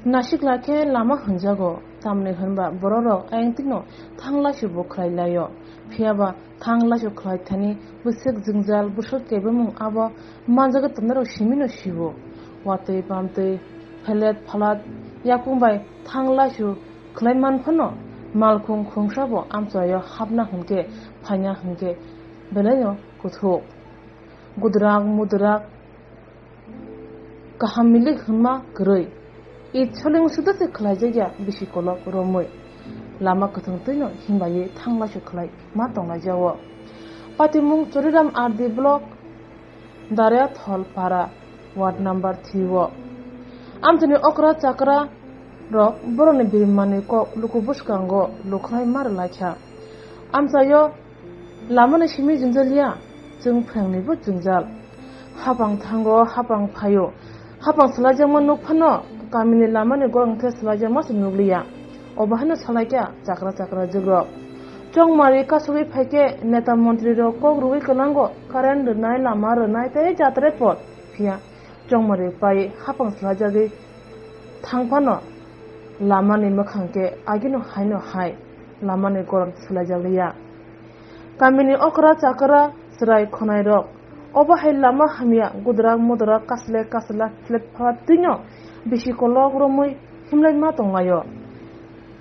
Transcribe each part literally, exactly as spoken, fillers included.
Nasikla khe lama hwnjago, tamni hwnba bororok ayang twino thanglaisu bo khlai laio. Phiyaba thanglaisu khlai thani bwswk jwngjal, bwswk kebengmung abo manjagwi tongnarok simino siwo. Watwi pamtwi, phelet phalat, yakung bai thanglaisu khlai man phano malkhung khungsa bo amchaio hapna hwnkhe phaina hwnkhe belaino kuthuk. Gudrak mudrak kaham milik hwnma kwrwi. Id soling suda se khlaijakya bisi kolok romwi. Lama kwthwng twino himlaiwi thanglaisu khlai ma tonglaijao. Patimung Choriram R D block, Daryathol para, ward number three o. Amchaini okra chakra rok borokni birimani kok luku bwskango lukhlai ma rwlaikha. Amchaio lamani simi jwngjal ya, chwng phrangnibo jwngjal. Hapang thango, hapang phaio. Hapang swlaijakma nuk phano kamini lamani gorang the swlaijakma se nukliya. Obo haino salaikha chakra chakra jugrok. Chongmari kasugwi phaikhe neta montrirok kok rwgwi kwlango current rwnai, lama rwnai tei jatra pot. Phiya chongmari pai hapang swlaijagwi thang phano lamani mwkhang khe agino haino hai lamani goron swlaijakliya. Kamini okra chakra chwrai khwnairok obo hai lama hamya gudrak mudrak kasle kasla phlep phalat twino bisi kolok romwi himlai ma tonglaio.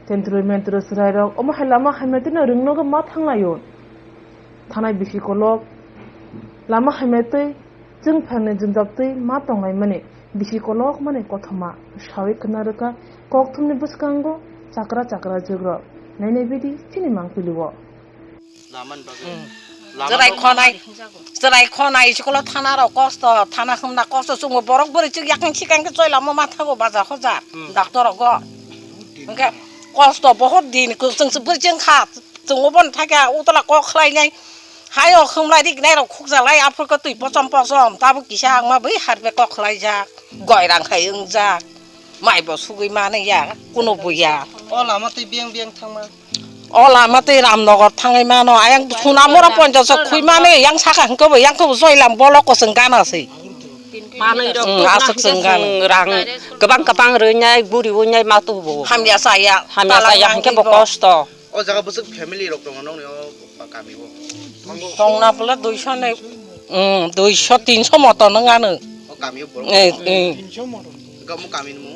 Tentwrwi mentwrwi chwrairok omo hai lama hamya twino ringnogo ma thanglaio. Thanai bisi kolok lama hamya twi chwng phaimani jwngjal twi ma tonglaimani bisi kolokmani kothoma sawi khna rwkha kokthumni bwskango chakra chakra jugrok nainai bidi chini mangpilio. Lamani bagwi. Hmm. Lama Chwrai no khonai, chwrai khonai, school-o thana rok kosto, thana hwnna kosto, chwngbo borok bwrwi chwk yakung sikang khe chwla mo mathago baja hoja, Hmm. Doctor rogo. Hwnkhe kosto bohot din, chwng se bwrwi chwng kha, chwng oboni thakya utla kok khlainai, hayo khumlai rignai rok khukjalai, aphuru khe twi pochom pochom, tabuk kisa ang ma bwi harbe kok khlaijak, goirang hai wngjak, mai bo sugwi mani ya, kuno buya. O lama twi biyang biyang thangma. O lama tei Ramnagar thangwi mano, ayang Sunamura ponchash khwi mani, yang saka hwnkhe bo, yang khe bo Joylam bolok ko chwng gana se. Manwi rok Hmm, aswk chwng gana. Rang kwbang kwbang rwnai, buri wnai ma tubu. Hamya saya. Hamya saya hwnkhe bo kosto. O jaga bwswk family rok tongo nokni o kami o? Tongna pula duisho ni, hmm, duisho tinsho moto nung ano. O kami o borok? Eh, eh. Omo kami ni mung?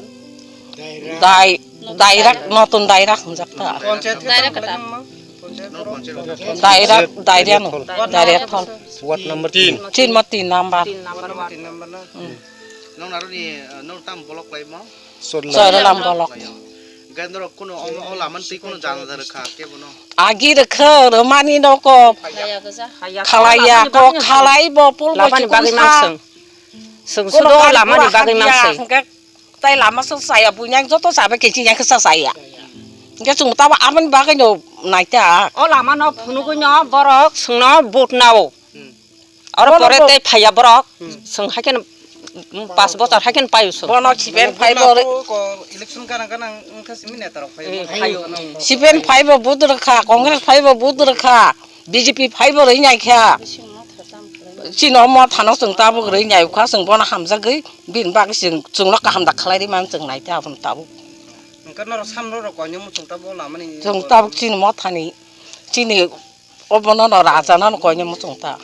Dai, Dairak, notun Dairak hwnjak ta. Panchayat khe tamo khlaimung ma? Panchayat? Dairak, Dairia no. Dairia thol. Ward number tin. Tin mo tin number. Ward number tin number na? Hmm. Nong naro ni, eh, nong tam block lai mo? Sorla. Sorla block. Gendro kuno o, o laman twi kuno jana jana kha, kebo no? Agi rwkha, rwmani no ko. Khalaiya ko, khalai bo pul bo chikon kha. Seng sudo lamani bagwi manseng. Hwnkhe tai lama se chaya, buini ang joto chabai khe chini ang khe cha chaya. Hwnkhe chwng tabo aboni bagwi no naita. O lama no phunugwi no borok chwngno vote nao. Oro pore tei phaiya borok, chwng haikhe pas bochor haikhe paio chwng. Bono siben phaibo. Election ganang ganang wngkha simi neta rok phaibo. Siben phaibo vote rwkha, Congress phaibo vote rwkha, B J P phaibo rwi naikha. Chini omo thano chwng tabuk rwi nai kha, chwng bono hamjagwi bini bagwi chwng, chwngno kaham da khlai rwi mano chwng nai ta aboni tabuk. Hwnkhe norok samno rok koinwi muchung tabuk lamani. Chwng tabuk chini mothani, chini obono no raja no koinwi muchung ta.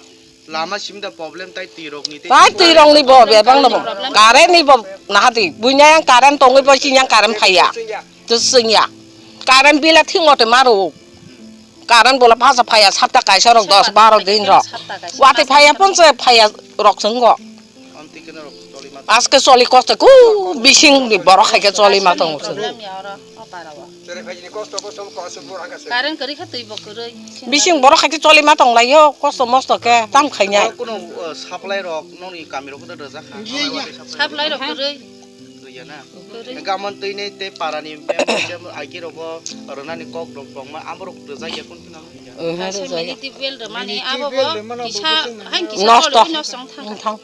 Lama simi da problem tai twi rok ni tei. Tai twi rok ni bo bebak no bo. Current ni bo nahadi. Buini yang current tongwi bo chini yang current phaiya. Chwng ya. Current bill a thik mote maro. Current bola phasa phaiya, sapta kaisa rok dos baro din rok. Watwi phaiya, ponche phaiya rok chwngo. Aske choli kosto ku bising ni borok hai khe choli ma tongo chwng. Current kwrwi kha twi bo kwrwi. Bising borok hai khe choli ma tong laio, kosto mosto khe tam khainai. Kuno, uh, supply rok noni kami rok da rwjak kha. Supply rok kwrwi. Twiya na. Gamon twi nei te para ni member je aiki rogo rwnani kok rok tongma abo rok rwjak ya kun phano. Oho, rwjak ya. Mini tubewell rwmani abo bo kisa hain kisa nosto. Nosto wng thang. Wng thang.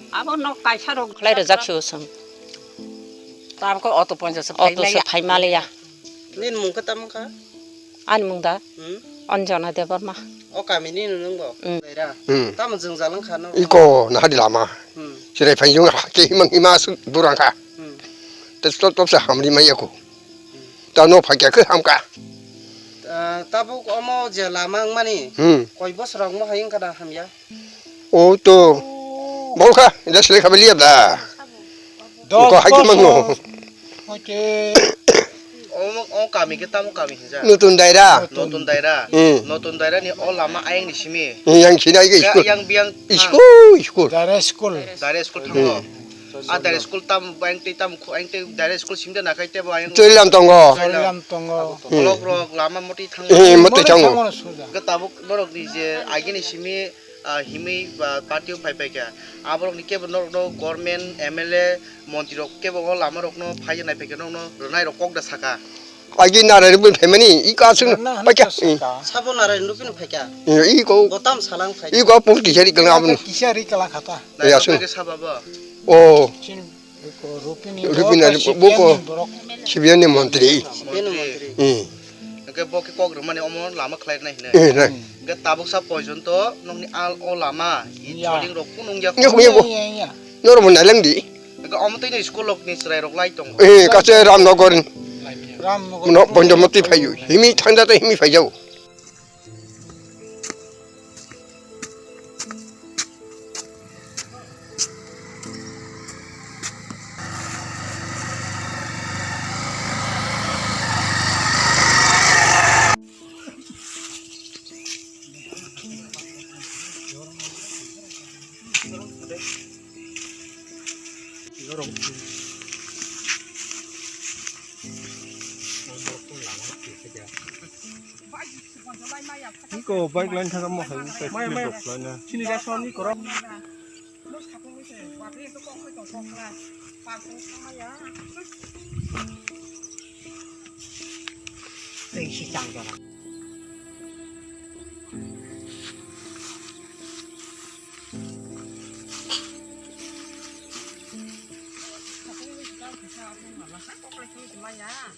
Abo nok kaisa rok khlai rwjak se usung. Tabuk auto poncha se phai maliya. Nini mung khe tamo kha? Ani mung da? Hmm? Anjana Debbarma. O kami ni nung bo? Hmm. Daira. Hmm. Tamo jwngjal wng kha no? Iko nahadi lama. Hmm. Chirai phai jung ha ke himang hima su durang kha. Hmm. Te stop stop se hamri maya ko. Ta no phakya khe hamka. Ah, tabuk omo je lama wngmani, hmm, koi bosor wngmo hai wngkha da hamya? O to bolkha, ida sile khabeli da. Dos ko hai ke mangno. Bosor. Oke. Omo, o kami ke tamo kami hinja? Nutun Daira. Nutun Daira. Hmm. Nutun Daira ni o lama ayang ni simi. Yang sini ai ke school. Yang biang school, school. Daira school. Daira school thango. Hmm. A dare school tam, ang tei tam khu-, ang tei dare school singda nakhai tebo ayang. Chorilam tongo. Chorilam. Chorilam tongo. Block rok lama moti thango. Eh, moti thango. Thango na suja. Ga tabuk norok ni je agini simi, ah, himwi ba party o phai phai kha. Aborok ni kebo norok no government, M L A, montri rok kebo o lama rok no phai nai phai kha norok no rwnai rok kok da saka. Agi narai rubin phaimani, iko aswk na, paikha. Sabo narai rubin phaikha. Iko. Gotam salang phaikha. Iko pung kisari kala abun. Kisari kala khata. Ya, narai aswk. Rubin ke saba ba? Oh. Chin, iko rubin ni rubin bo, ani bo ko. Sibiyan ni montri. Sibiyan ni montri. Hmm. Ke bo ke kok rwmani omo lama khlai nai hine. Eh, nai. Ke tabuk sa porjonto nokni al o lama, i ya. Choling rok kunung ya. Ya, ya, ya. Norok bo nailangdi. Eka omo twi ni school rok ni chwrai rok lai tongo. Eh, kache Ramnagar. Ramnagar. No, Bonjomoti phaio. Himi thangda tei himi phaijao. Iko bike line thangma hai, mai, mai. Sini ga soni korok.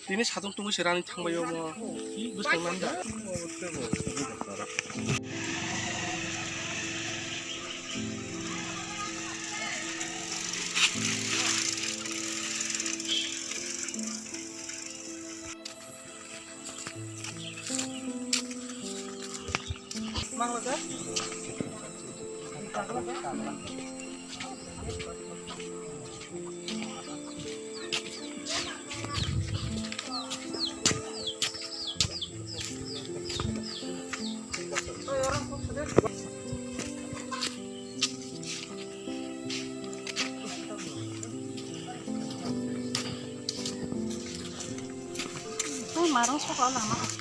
Tini satung tungwi se rani thangbai omo. Bwswk nang da. Tei marung sokao lama.